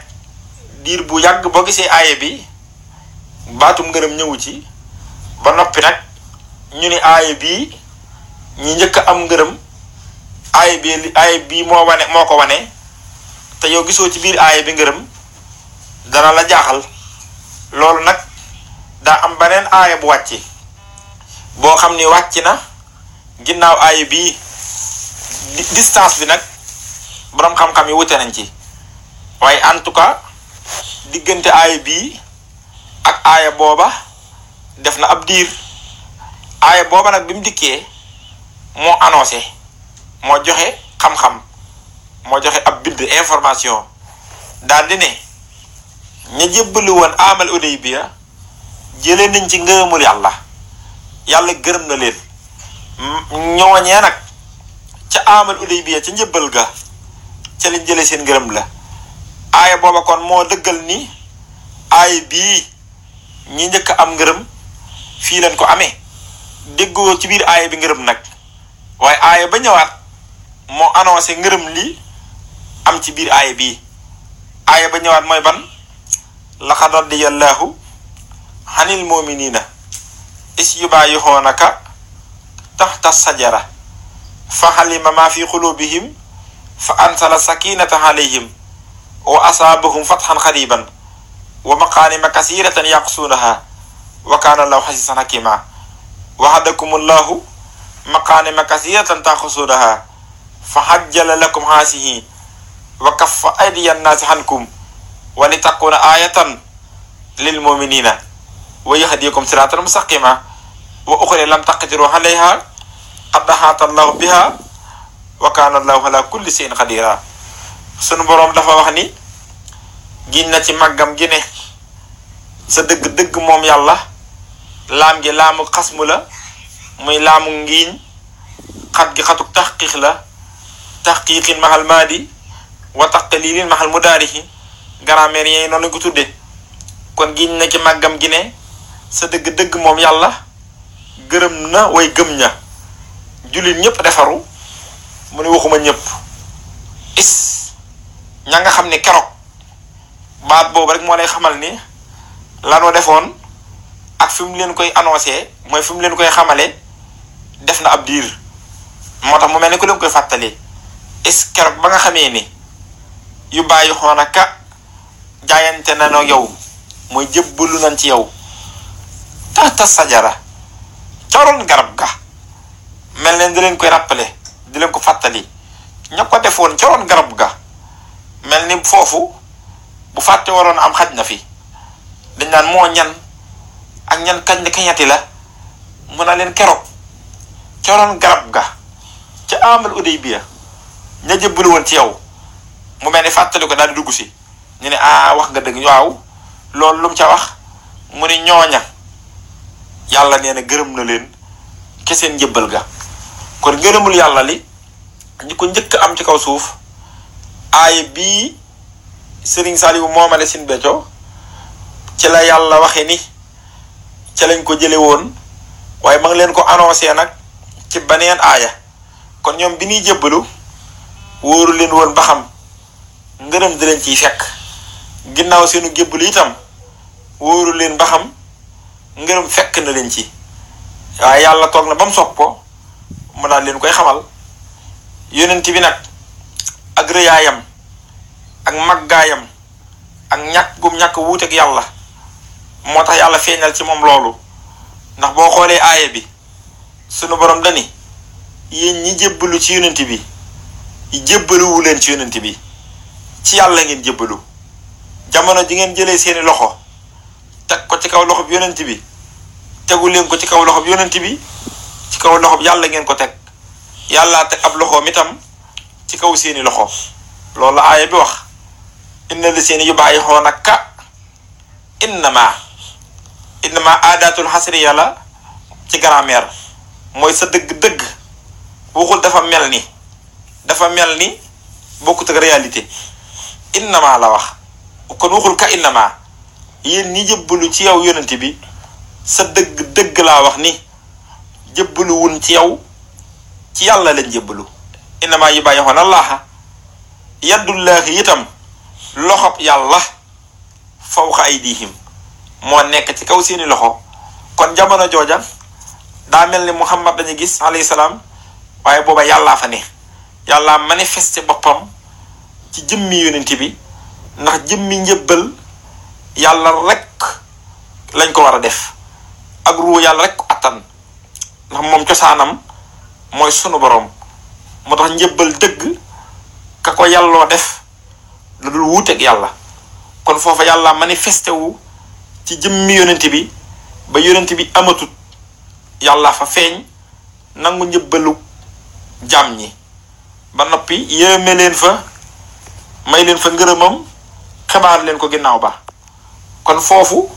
diir bu yàgg boo gisee aaye bi baatum ngërëm ñëwu ci ba noppi nag ñu ni aaye bii ñi njëkk a am ngërëm aaye bii moo ko wane te yow gisoo ci biir aaye bi ngërëm dana la jaaxal. loolu nag daa am beneen aaye bu wàcc boo xam ni wàcc na ginnaaw aaye bii distance bi nag boroom xam-xam yi wute nañ ci waaye en tout cas diggante aaye bii ak aaye booba def na ab diir. aaye booba nag bi mu dikkee moo annoncé moo joxe xam-xam moo joxe ab bind information daal di ne ña jébbalu woon amal Udaybiya jëlee nañ ci ngërëmul yàlla gërëm na leen. ñooñee nag ca amal Udaybiya ca njëbbal ga ca lañ jëlee seen ngërëm la. aaya booba kon moo dëggal ni aaya bii ñi njëkk a am ngërëm fii leen ko amee déggoo ci biir aaya bi ngërëm nag waaye aaya ba ñëwaat moo annoncé ngërëm lii am ci biir aaya bii. aaya ba ñëwaat mooy ban laqad radiyallahu anil mu'minina is yubaayi'uunaka taxta sajara fa alima ma fi qulubihim fa anzala sakinata alayhim wa asaabahum fathan qariban wa maqaanima kasiratan yaqsuunaha wa kaana allahu xasiisan hakima wa'adakumullahu maqaanima kasiratan taxusuunaha fa hajjala lakum haasihi wa kaffa aydiya nnaasi ankum wa li takuna ayatan lil muminina wa yahdiyakum siratan mustaqima wa uxra lam taqdiru alayha qad ahata allahu biha wa kana allahu ala kulli shay'in qadira. sunu boroom dafa wax ni giñ na ci màggam gi ne sa dëgg-dëgg moom yàlla laam gi laamu xasmu la muy laamu ngiiñ xat gi xatuk taxqiq la taxqiqin mahal maadi wa taqlilin mahal mudaarihi grammaire yi noonu lañ ko tudde kon giñ na ci màggam gi ne sa dëgg-dëgg moom yàlla gërëm na way gëm ña jullit ñëpp defaru mu ne waxuma ñëpp ña nga xam ne keroog baat boobu rek moo lay xamal ni lanoo defoon ak fi mu leen koy annoncé mooy fi mu leen koy xamale def na ab diir moo tax mu mel ni ku leen koy fàttali keroog ba nga xamee ni yu bàyyi xoonaka jaayante na noo yow mooy jëbbalu nañ ci yow taxta sajara coroon garab ga mel ne di leen koy rappelé di leen ko fàttali ña ko defoon coroon garab ga mel ni foofu bu fàtte waroon am xaj na fi dañ naan moo ñan ak ñan kañati la mun na leen keroog coroon garab ga ca amal Udaybiya ña jëbbalu woon ci yow mu mel ni fàttali ko daal di dugg si ñu ne wax nga dëgg waaw loolu lu mu ca wax mu ni ñooña yàlla nee na gërëm na leen ke seen njëbbal ga. kon ngërëmul yàlla li ñu ko njëkk am ci kaw suuf aaya bii Sëriñ Saliou moomale sin Béthio ci la yàlla waxe ni ci lañ ko jële woon waaye ma ngi leen ko annoncé nag ci beneen aaya. kon ñoom bi ñuy jébbalu wóoru leen woon ba xam ngërëm di leen ciy fekk ginnaaw seenu jébbalu itam wóoru leen ba xam ngërëm fekk na leen ci waaye yàlla toog na ba mu soog ko mu daal leen koy xamal. yonent bi nag ak rëyaayam ak màggaayam ak ñàkk wuuteeg yàlla moo tax yàlla feeñal ci moom loolu. ndax boo xoolee aaya bi sunu borom dani yéen ñi jébbalu ci yonent bi jébbaluwu leen ci yonent bi ci yàlla ngeen jébbalu. jamono ji ngeen jëlee seeni loxo teg ko ci kaw loxo bi yonent bi tegu leen ko ci kaw loxo bi yonent bi ci kaw loxo bi yàlla ngeen ko teg. yàllaa teg ab loxoom itam ci kaw seeni loxo loolu la aaya bi wax. inna li seeni yubaayi'uunaka innama aadaatul xasri yàlla ci grammaire mooy sa dëgg-dëgg waxul dafa mel ni bokkut ak réalité. innama la wax kon waxul ka innama yéen ñi jëbbalu ci yow yonent bi sa dëgg-dëgg laa wax ni jëbbalu wun ci yow ci yàlla lañ jébbalu. innama yubaayi'uuna Allaaha yadullaahi itam loxob yàlla fawqa aydiihim moo nekk ci kaw seeni loxo. kon jamono jooja daa mel ni Muhammad dañu gis alayhi salaam waaye booba yàllaa fa ne. yàllaa manifesté boppam ci jëmmi yonent bi ndax jëmmi njëbbal yàlla rek lañ ko war a def ak ruu yàlla rek ko attan ndax moom cosaanam mooy sunu borom. moo tax njëbbal dëgg ka ko yàlloo def lu dul wuuteeg yàlla. kon foofa yàlla manifesté wu ci jëmmi yonent bi ba yonent bi amatut yàlla fa feeñ nangu njëbbalu jaam ñi ba noppi yéeme leen fa may leen fa ngërëmam xibaar leen ko ginnaaw ba. kon foofu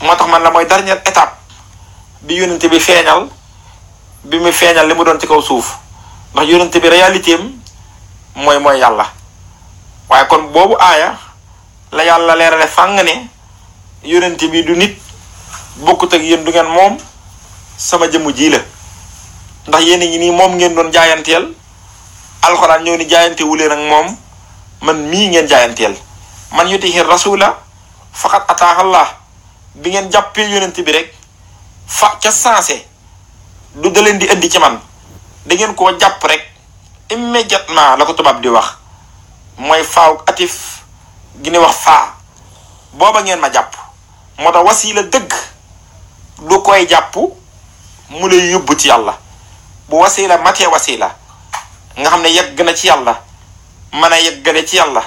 moo tax man la mooy dernière étape bi yonent bi feeñal bi mu feeñal li mu doon ci kaw suuf ndax yonent bi réalité am mooy yàlla. waaye kon boobu aaya la yàlla leerale fàng ne yonent bi du nit bokkut ak yéen du ngeen moom sama jëmm ji la. ndax yéen a ngi nii moom ngeen doon jaayanteel alxuraan ñëw ni jaayante wuleen ak moom man mii ngeen jaayanteel. man yutihi rasula faqat ataaha Allah bi ngeen jàppee yonent bi rek fa ca sensé du da leen di indi ci man da ngeen koo jàpp rek immédiatement la ko tubaab di wax mooy faaw atif gi ni wax faa booba ngeen ma jàpp. moo tax wasiila dëgg du koy jàpp mu lay yóbbu ci yàlla. bu wasiila matee wasiila nga xam ne yegg na ci yàlla mën a yeggale ci yàlla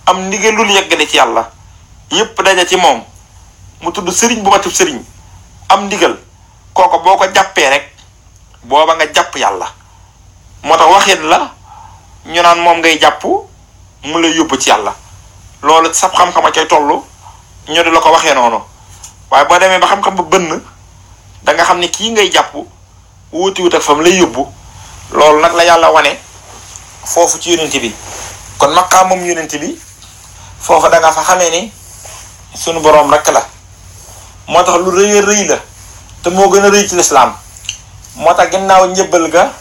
am ndigalul yeggale ci yàlla yépp daja ci moom mu tudd sëriñ bu matub sëriñ am ndigal kooko boo ko jàppee rek booba nga jàpp yàlla. moo tax waxin la ñu naan moom ngay jàpp mu lay yóbbu ci yàlla loolu sab xam-xama cay toll ñu di la ko waxee noonu. waaye boo demee ba xam-xam ba bënn da nga xam ne kii ngay jàpp wuuti wut ak fam lay yóbbu. loolu nag la yàlla wane foofu ci yonent bi. kon maqaamam yonent bi foofu da nga fa xamee ni sunu boroom rek la. moo tax lu rëy a rëy la te moo gën a rëy ci lislaam. moo tax ginnaaw njëbbal ga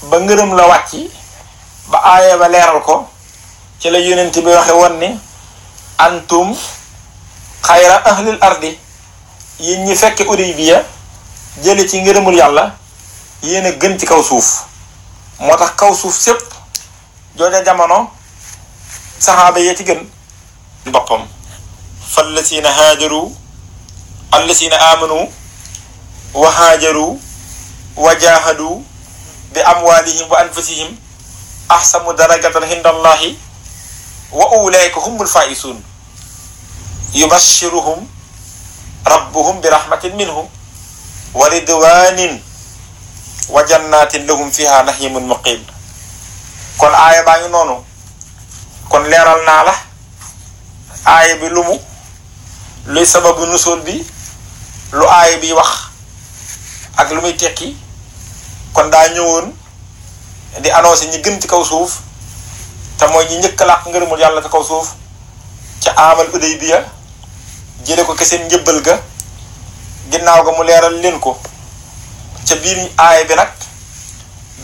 ba ngërëm la wàcc ba aaya ba leeral ko ci la yonent bi waxe woon ni antum xayra ahlil ardi yéen ñi fekke Hudaybiya jële ci ngërëmul yàlla yéen a gën ci kaw suuf. moo tax kaw suuf sépp jooja jamono saxaaba yee ci gën boppam. fallasiina haajaru allasiina aamanu wa haajaru wa jaahadu bi amwaalihim wa anfusihim ahsanu darajatan inda allahi wa ulaika humul faa'isuun yubashiruhum rabbuhum bi rahmatin minhum wa ridwanin wa jannatin lahum fiha nahimun muqim. kon aaya baa ngi noonu. kon leeral naa la aaya bi lu mu luy sababu nusul bi lu aaya bi wax ak lu muy tekki kon daa ñëwoon di annoncé ñi gën ci kaw suuf te mooy ñi njëkk a làq ngërëmul yàlla ci kaw suuf ca amal Udaybiya jële ko ke seen njëbbal ga ginnaaw ga mu leeral leen ko ca biir aaya bi nag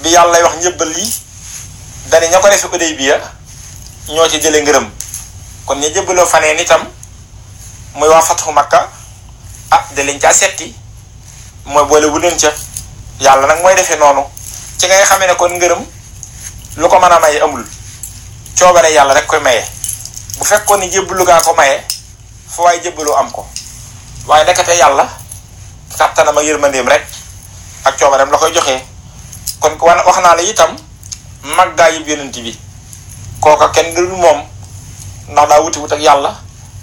bi yàlla wax njëbbal yi dani ña ko defe Udaybiya ñoo ci jële ngërëm kon ña jëbbaloo faneen itam muy waa Fathu Makka da leen caa setti mooy boole wu leen ca yàlla nag mooy defee noonu ci ngay xamee ne kon ngërëm lu ko mën a maye amul coobare yàlla rek koy maye bu fekkoon ni jébbalu gaa ko maye fu waaye jébbaloo am ko waaye nekkate yàlla kàttanam ak yërmandeem rek ak coobareem la koy joxee kon wax naa la itam maggaa yib yonent bi kooka kenn dul moom ndax daa wuti wut ak yàlla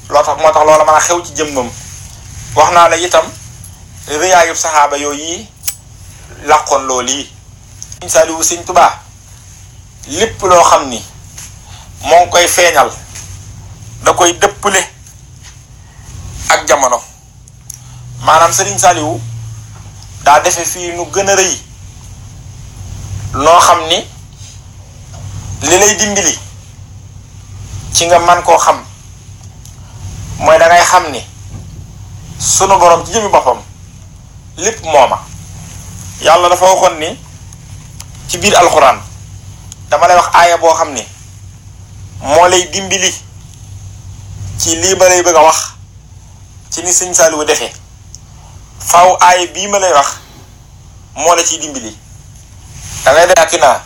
moo tax loola mën a xew ci jëmmam wax naa la itam rëyaayub saxaaba yooyu yi làqoon loolu yi Sëñ Saaliwu Sëñ Tubaa lépp loo xam ni moo ngi koy feeñal da koy dëppale ak jamono maanaam Sëriñ Saaliwu daa defe fii nu gën a rëy noo xam ni li lay dimbali ci nga man koo xam mooy dangay xam ni sunu borom ci jëmi boppam lépp mooma yàlla dafa waxoon ni ci biir alxuraan dama lay wax aaya boo xam ni moo lay dimbali ci lii ma lay bëgg a wax ci ni Sëñ Saaliwu defee faaw aaya bii ma lay wax moo la ciy dimbali dangay daki naa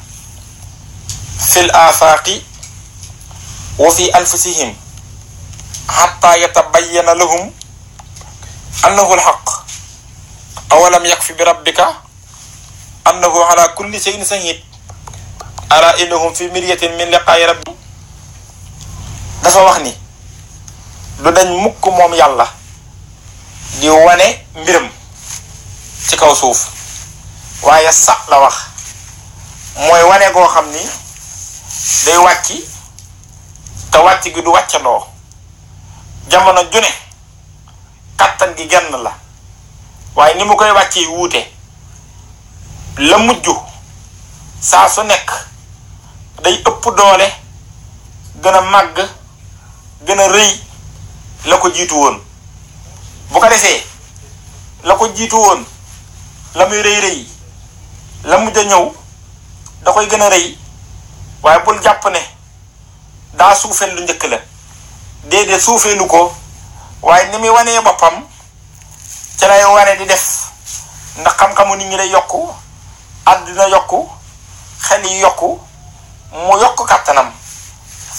fil afaaqi wa fi anfusihim hatta yatabayyana lahum annahu alhaq awalam yakfi bi rabbika annahu ala kulli shay'in shahid ala innahum fi miryatin min liqaa'i rabbi dafa wax ni du dañ mukk moom yàlla di wane mbiram ci kaw suuf waaye sax la wax mooy wane goo xam ni day wàcci te wàcc gi du wàccandoo jamono june kàttan gi genn la waaye ni mu koy wàccee wuute la mujj saa su nekk day ëpp doole gën a màgg gën a rëy la ko jiitu woon bu ko defee la ko jiitu woon la muy rëy rëy la mujj a ñëw da koy gën a rëy waaye bul jàpp ne daa suufeel lu njëkk la déedéet suufeelu ko waaye ni muy wanee boppam ci lay wane di def ndax xam-xamu nit ñi day yokku àddina yokku xel yi yokku mu yokk kàttanam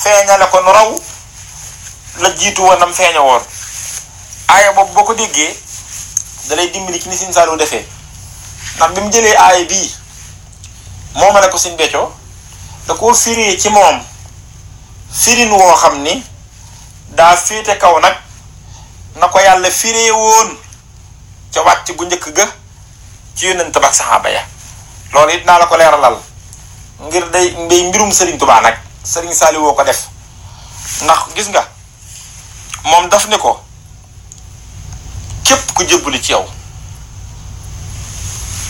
feeñale ko nu raw la jiitu woon nam feeña woon aaya boobu boo ko déggee dalay dimbali ci ni Sëñ Saaliwu defee ndax bi mu jëlee aaya bii moomale ko Sëñ Béthio da koo firee ci moom firin woo xam ni daa féete kaw nag na ko yàlla firee woon ca wàcc gu njëkk ga ci yónnent ba ak saxaaba ya loolu it naa la ko leeralal ngir day mbirum Sëriñ Tubaa nag Sëriñ Saaliwu woo ko def ndax gis nga moom daf ne ko képp ku jëbbali ci yow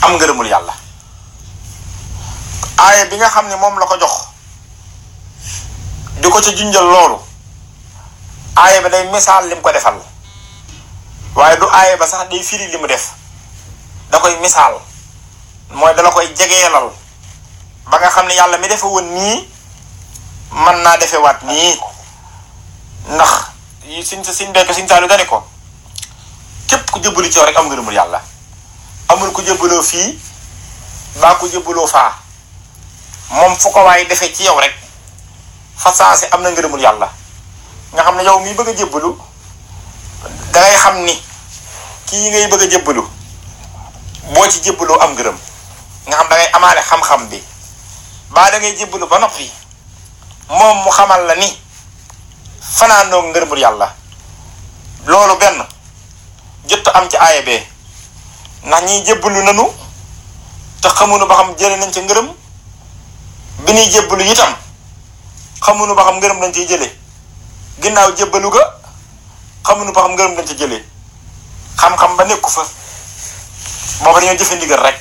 am ngërëmul yàlla aaya bi nga xam ne moom la ko jox di ko ca junjal loolu aaya ba day misaal lim ko defal waaye du aaya ba sax day firi li mu def da koy misaal mooy dala koy jegeelal ba nga xam ne yàlla mi defe woon nii mën naa defe waat nii ndax yi Sëñ Saaliwu dani ko képp ku jëbbalu ci yow rek am ngërëmul yàlla amul ku jëbbaloo fii baa ku jëbbaloo faa moom fu ko waaye defee ci yow rek fa saase am na ngërëmul yàlla nga xam ne yow mii bëgg a jëbbalu dangay xam ni kii ngay bëgg a jëbbalu boo ci jëbbaloo am ngërëm nga xam dangay amaale xam-xam bi baa dangay jëbbalu ba noppi moom mu xamal la ni fanaanoo ngërëmul yàlla loolu benn jot am ci aaya bee ndax ñiy jébbalu nanu te xamuñu ba xam jële nañ ca ngërëm bi ñuy jébbalu itam xamuñu ba xam ngërëm lañ ciy jële ginnaaw jébbalu ga xamuñu ba xam ngërëm lañ ca jële xam-xam ba nekku fa booba dañoo jëfe ndigal rek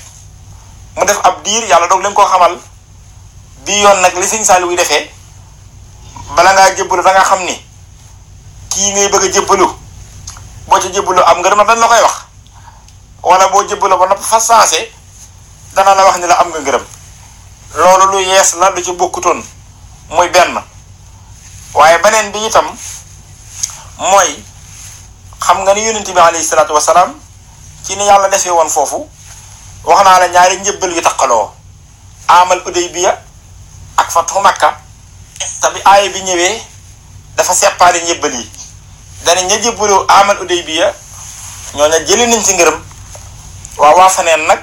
mu def ab diir yàlla doog leen koo xamal bii yoon nag li sëñ Saliou yi defee bala ngaa jébbalu da nga xam ni kii ngay bëgg a jébbalu boo ca jébbalu am ngërëm dañ la koy wax wala boo jébbalu ba noppi fa saase dana la wax ni la am nga ngërëm loolu lu yees la lu ci bokkutoon muy benn waaye beneen bi itam mooy xam nga ni yonent bi alayhi salaatu wasalaam ci ni yàlla defee woon foofu wax naa la ñaari njëbbal yu taqaloo amal Udaybiya ak fatu Makka te bi aaya bi ñëwee dafa seppaale njëbbal yi dana ña jébbaloo amal Udaybiya ñoo ña jëli nañ ci ngërëm waa faneen nag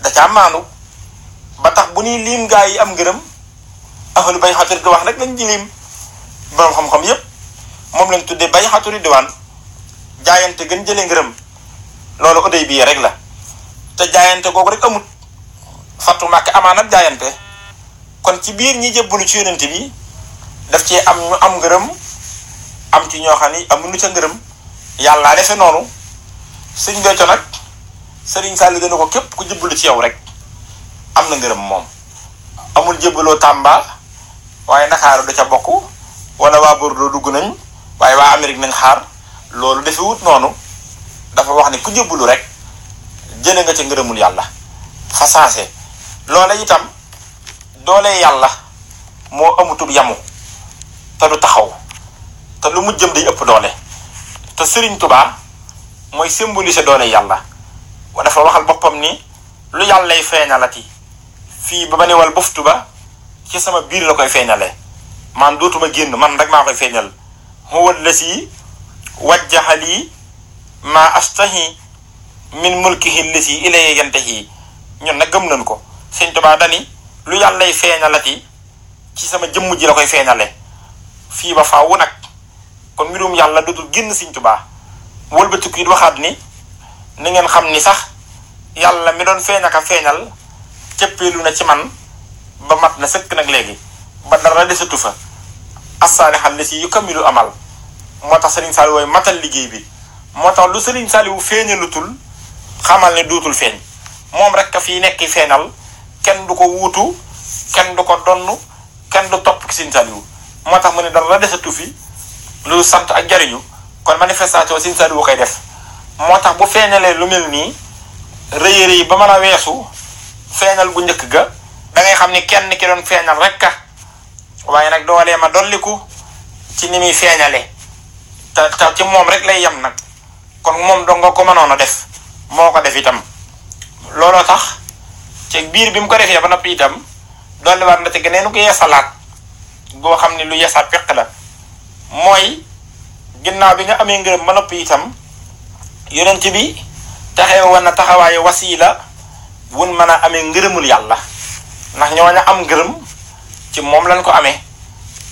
da ca maandu ba tax bu ñuy liim gaa yi am ngërëm ahlu bay'atu ridwaan rek lañ ci lim borom xam-xam yépp moom lañ tuddee bay'atu ridwaan jaayante gën jëlee ngërëm loolu Udaybiya rek la te jaayante googu rek amut fatu Makka amaana jaayante kon ci biir ñi jébbalu ci yonent bi daf cee am ñu am ngërëm am ci ñoo xam ni amuñu ca ngërëm yàlla defe noonu sëñ Béthio nag Sëriñ Saliou dana ko képp ku jébbalu ci yow rek am na ngërëm moom amul jébbaloo Tamba waaye Ndakaaru da ca bokk wala waa Bordeaux dugg nañ waaye waa Amérique nañ xaar loolu dafa wut noonu dafa wax ni ku jébbalu rek jële nga ca ngërëmul yàlla fa saase loola itam doole yàlla moo amutub yamu te du taxaw te lu mu jëm day ëpp doole te Sëriñ Tuubaa mooy symboliser doole yàlla dafa waxal boppam ni lu yàllay feeñalati fii ba ma ne wal buftu ba ci sama biir la koy feeñale man dootuma génn man rek maa koy feeñal huwa allasi wajjaha lii ma astahi min mulkihi allasi ilayhi yantahi ñun nag gëm nañ ko Sëñ Tuubaa dani lu yàllay feeñalati ci sama jëmm ji la koy feeñale fii ba faaw nag kon mbirum yàlla dootul génn Sëñ Tuubaa wëlbatiku it waxaat ni ni ngeen xam ni sax yàlla mi doon feeñ aka feeñal cëppeelu na ci man ba mat na sëkk nag léegi ba dara desatu fa as-saalihal lasi yukammilu amal moo tax Sëriñ Saliou wooy matal liggéey bi moo tax lu Sëriñ Saliou feeñalutul xamal ne duutul feeñ moom rek ka fii nekk feeñal kenn du ko wuutu kenn du ko donn kenn du topp ki Sëriñ Saliou moo tax mu ne dara desatu fi lu sant ak jariñu kon manifestation Sëriñ Saliou koy def moo tax bu feeñalee lu mel nii rëy yi ba mën a weesu feeñal bu njëkk ga da ngay xam ni kenn ki doon feeñal rek ka waaye nag doolee ma dolliku ci ni muy feeñale te ci moom rek lay yem nag kon moom dong nga ko mënoon a def moo ko def itam looloo tax ci biir bi mu ko defee ba noppi itam dolliwaat na ci geneen ko yeesalaat boo xam ne lu yeesaat peq la mooy ginnaaw bi nga amee ngërëm ba noppi itam yonent bi taxee woon na taxawaayu wasiila wun mën a amee ngërëmul yàlla ndax ñooña am ngërëm ci moom lañ ko amee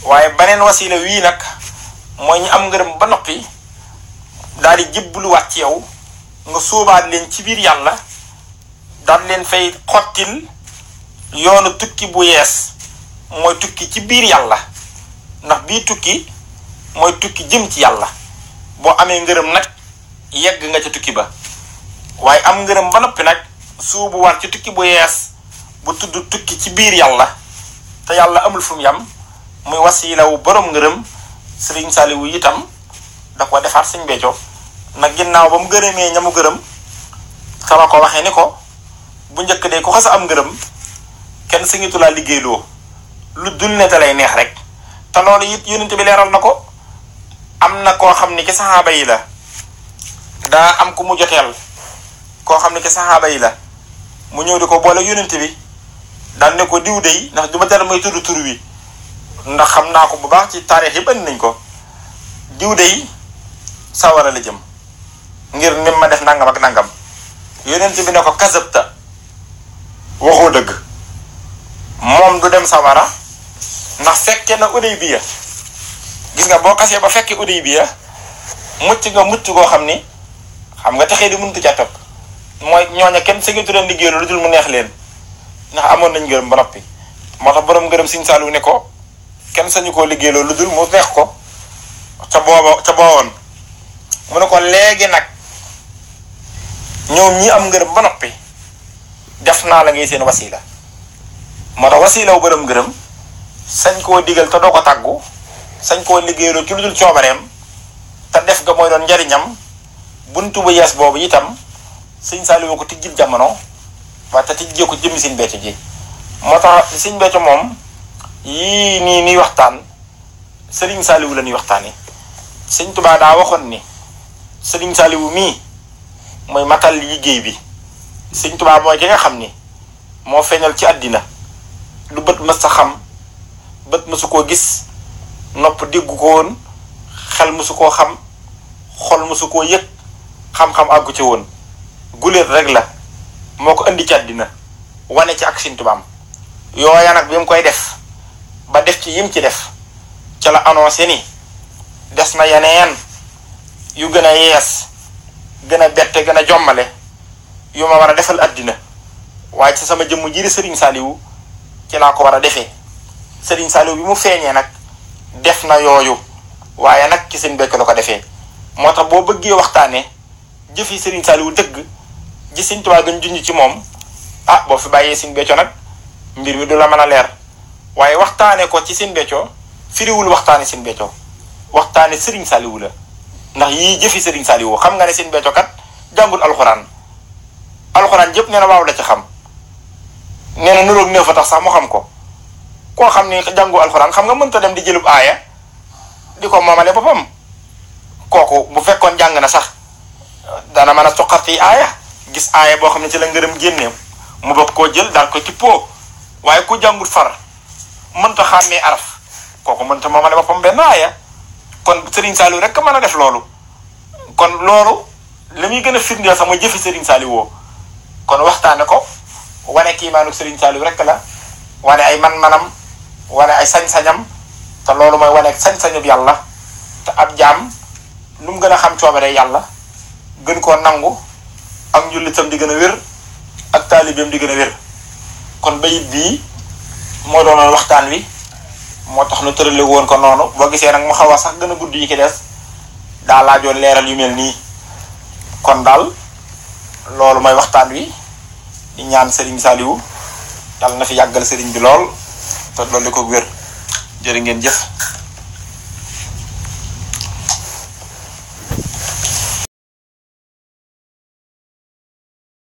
waaye beneen wasiila wii nag mooy ñu am ngërëm ba noppi daal di jébbaluwaat ci yow nga sóobaat leen ci biir yàlla daal leen fay xottil yoonu tukki bu yees mooy tukki ci biir yàlla ndax bii tukki mooy tukki jëm ci yàlla boo amee ngërëm nag yegg nga ca tukki ba waaye am ngërëm ba noppi nag suubu war ci tukki bu yees bu tudd tukki ci biir yàlla te yàlla amul fu mu yam muy wasiila wu borom ngërëm Sëriñ Saliou itam da ko defaat Sëñ Béthio nag ginnaaw ba mu gërëmee ñamu gërëm sama ko waxee ni ko bu njëkk de ku xas am ngërëm kenn sañatu laa liggéeyloo lu dul ne da lay neex rek te loolu it yonent bi leeral na ko am na koo xam ni ci saxaaba yi la daa am ku mu joteel koo xam ne ci saxaaba yi la mu ñëw di ko boole yonent bi daan ne ko diw dey ndax du ma tere may tudd tur wi ndax xam naa ko bu baax ci taarix yëpp andi nañ ko diw dey sawara la jëm ngir nim ma def nangam ak nangam yonent bi ne ko kasabta waxoo dëgg moom du dem sawara ndax fekke na Udaybiya gis nga boo xasee ba fekke Udaybiya mucc nga mucc goo xam ni xam nga taxee di mënut ca topp mooy ñooña kenn sëgatu leen liggéey lu dul mu neex leen ndax amoon nañ ngërëm ba noppi moo tax borom ngërëm Sëñ Saliou ne ko kenn sañu koo liggéey lu dul mu neex ko ca boowoon mu ne ko léegi nag ñoom ñi am ngërëm ba noppi def naa la ngay seen wasila moo tax wasila wu bërëm ngërëm sañ koo digal te doo ko tàggu sañ koo liggéeyloo ci lu dul coobareem te def ga mooy doon njariñam buntu bu yees boobu itam sëñ Saliou ko tijjil jamono waaye te tijjee ko jëmmi sëñ Béthio ji moo tax sëñ Béthio moom yii nii nuy waxtaan sëriñ Saliou la ñuy waxtaani sëñ Tuubaa daa waxoon ni sëriñ Saliou mii mooy matal liggéey bi sëñ Tuubaa mooy ki nga xam ni moo feeñal ci àddina lu bët mës sa xam bët mësu koo gis nopp déggu ko woon xel mësu koo xam xol mësu koo yëg xam-xam àggu ci woon guléet rek la moo ko indi ci àddina wane ci ak sëñ Tuubaa yooya nag bi mu koy def ba def ci yim ci def ca la annoncé ni des na yeneen yu gën a yees gën a bette gën a jommale yu ma war a defal àddina waaye ci sama jëmm ji di Serigne Saliou ci laa ko war a defee Serigne Saliou bi mu feeñee nag def na yooyu waaye nag ci seen bekk la ko defee moo tax boo bëggee waxtaanee jëfi Serigne Saliou dëgg ji Sëñ Tuubaa gën junj ci moom ah boo fi bàyyee Sëñ Béthio nag mbir mi du la mën a leer waaye waxtaane ko ci Sëñ Béthio firiwul waxtaane Sëñ Béthio waxtaane Serigne Saliou la ndax yii jëfi Serigne Saliou xam nga ne Sëñ Béthio kat jàngul alxuraan jëpp nee na waaw la ci xam nee na nuroog ne fa tax sax mu xam ko koo xam ni jàngu alxuraan xam nga mënta dem di jëlub aaya di ko moomale boppam kooku bu fekkoon jàng na sax dana mën a toqarti aaya gis aaya boo xam ne ci la ngërëm génneem mu bokk koo jël daal ko tippoo waaye ku jàngut far mënta xàmmee araf kooku mënta moomale boppam benn aaya kon Serigne Saliou rek mën a def loolu kon loolu la muy gën a firndeel sax mooy jëfi Serigne Saliou woo kon waxtaane ko wane kiimaanu Serigne Saliou rek la wane ay man-manam wane ay sañ-sañam te loolu mooy wane sañ-sañub yàlla te ab jaam lu mu gën a xam coobare yàlla gën koo nangu ak njullitam di gën a wér ak taalibeem di gën a wér kon bayit bii moo doonoon waxtaan wi moo tax nu tërale woon ko noonu boo gisee nag mu xaw a sax gën a gudd yi ki des daa laajoon leeral yu mel nii kon daal loolu mooy waxtaan wi di ñaan Serigne Saliou yàlla na fi yàggal Serigne bi lool te loolu ko wér jërë ngeen jëf